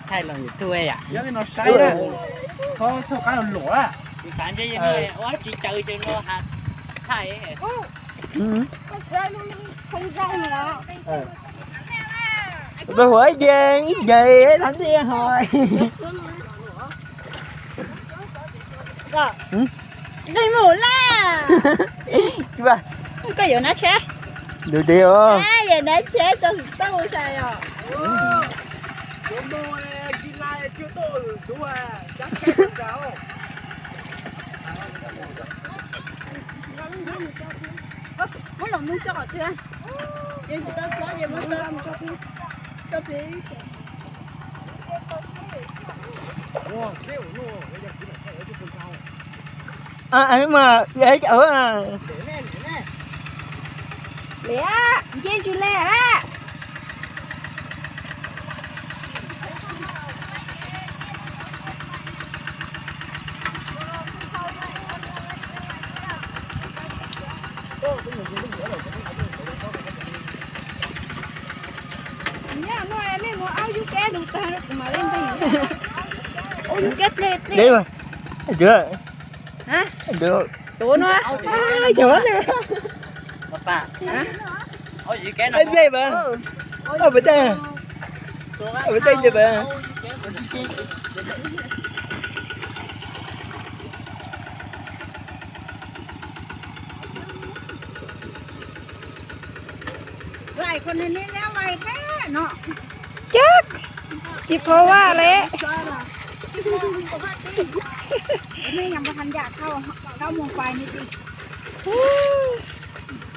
Thaij los YouTube yam. Kuv xav ntshe ua tsis caw ces no thaij. Tus huam ib ce ib ce thov ntej ho. Nqis mus lawm. Koj yuav nab tsheb? Ntu deb os. Yuav nab tsheb tso xwm tau sai os. Muab los mus tso qhov twg? Ces tsis tau tso ces muab tso, tso pem. Liam, nce ntsis le. Nyob no nej mus aub yub keb lug tag kuv mam li nqis. Aub yub keb dleb dleb. Tuav no. Dleb mas. Aub pem tej, aub pem tej dleb mas. Cab tsis pom vaj li.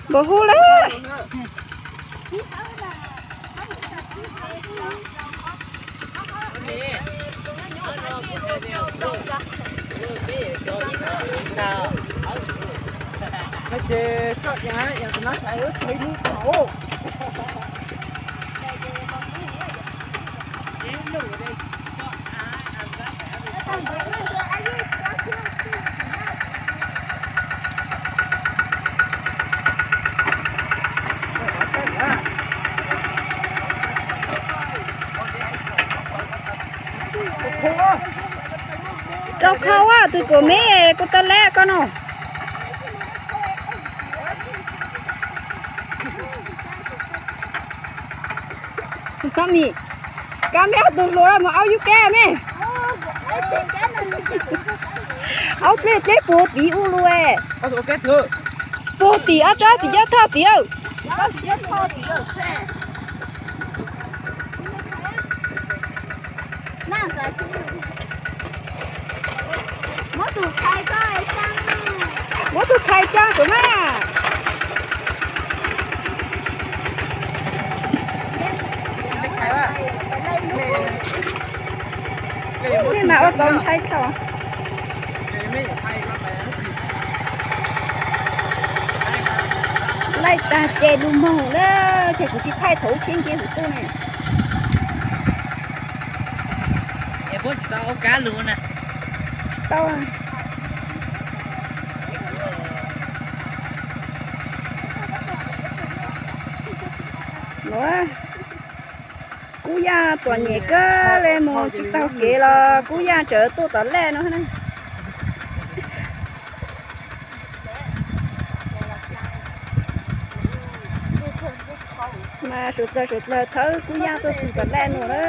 Npaum hub li. Rau khau tus kuv me kuv tau leb koj no. Kab me tus hluas mus aub yub keb me. Aub dleb dleb puag tim ub lug. Puag tim ob tsob txiv coj thoj tim. Muab tus thais tso kuv na. Nej mas ua txaus ntshai thaum laij tag ces lug moog na, ces kuv tsis thaij thaum tsheb nce huv tuaj ne. Tsis tau. Kub Yaj txom nyem kawg li, mus tsis taug kev los Kub Yaj tseem tuaj tom laj no na. Mas suav dlawg suav dlawg thawb Kub Yaj tuaj txug tom laj no na.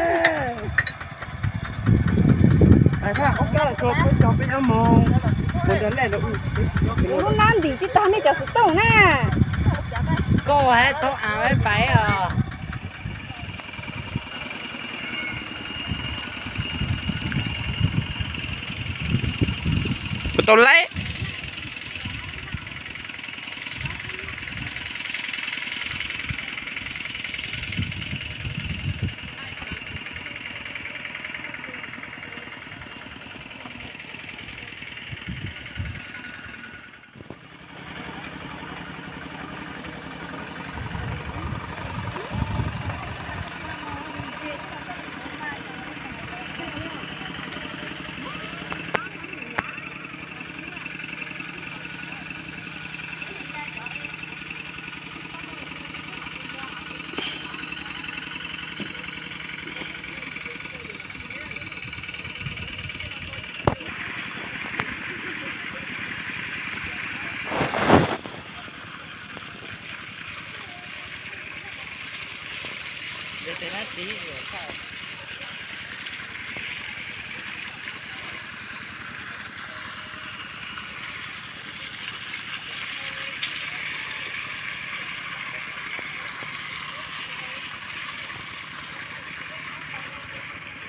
Kuv lub nab ntim tsis tau nej cov xov tooj na. Koj hab thaub av pais os. Kuv tau laib.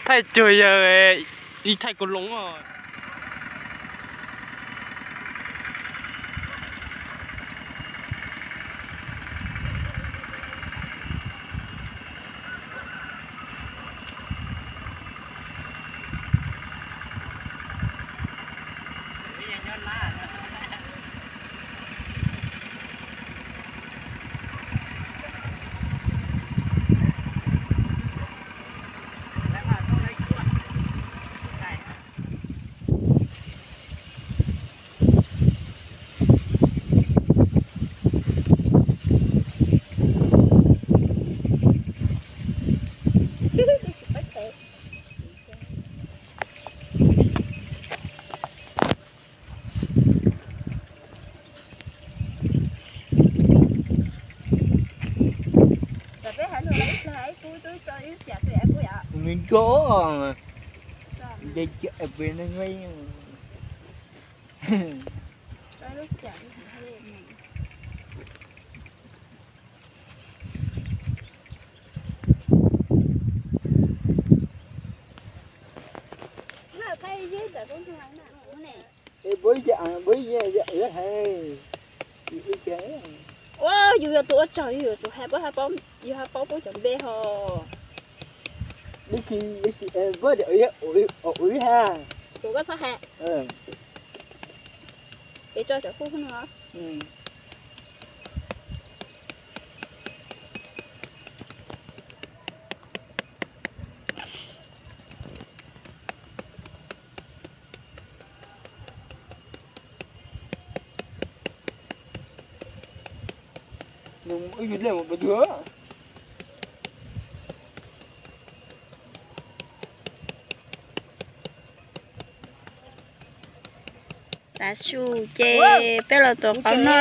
Thaij cuag yawg ib thaij kuv loo. Nws nco, nce cawm pes neeg. Ua, yus yog tus ua tsaug, yus yuav tsum hais, yus hais paub puab cov npe ho. Ua, koj txhob hais. Peb tso cov kub no. Tav su ces peb los tuav qaub noj.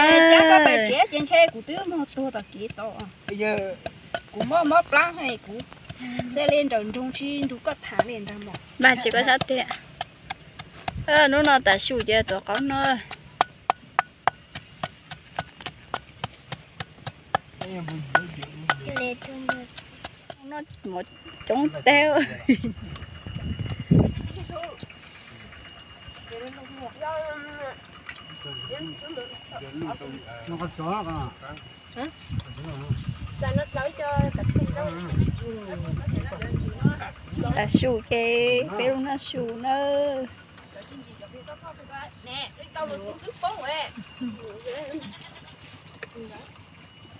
Ces ntshe kuv twb moog tuag tom kev tod. Kuv mob mob plab, kuv thiaj li nrawm nroog tsis nrug koj tham li ntag mog. Npaj tsis koj sab tiag. Hnub no tav su ces tuav qaub noj. Noj mov coob tag. Tav su ces peb lug noj su nawb.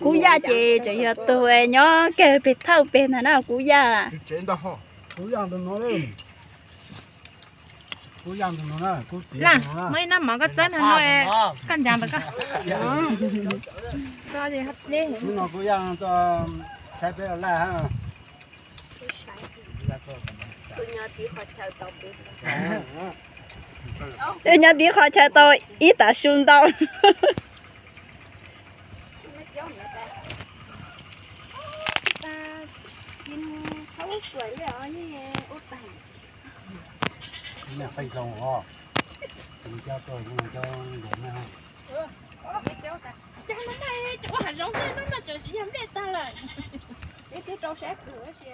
Kub yaj ces tseem yog tug nyob kawg peg thawj peg ntag na, kub yaj. Muaj ib nab mov koj txawb no, koj ncav ntawm koj. Nyob tiv qhov chaw tau ib tav su ntau. Ua hav zoov tej no no tseem yog nplej tag lawm. Peb twb rau sab kws ua si.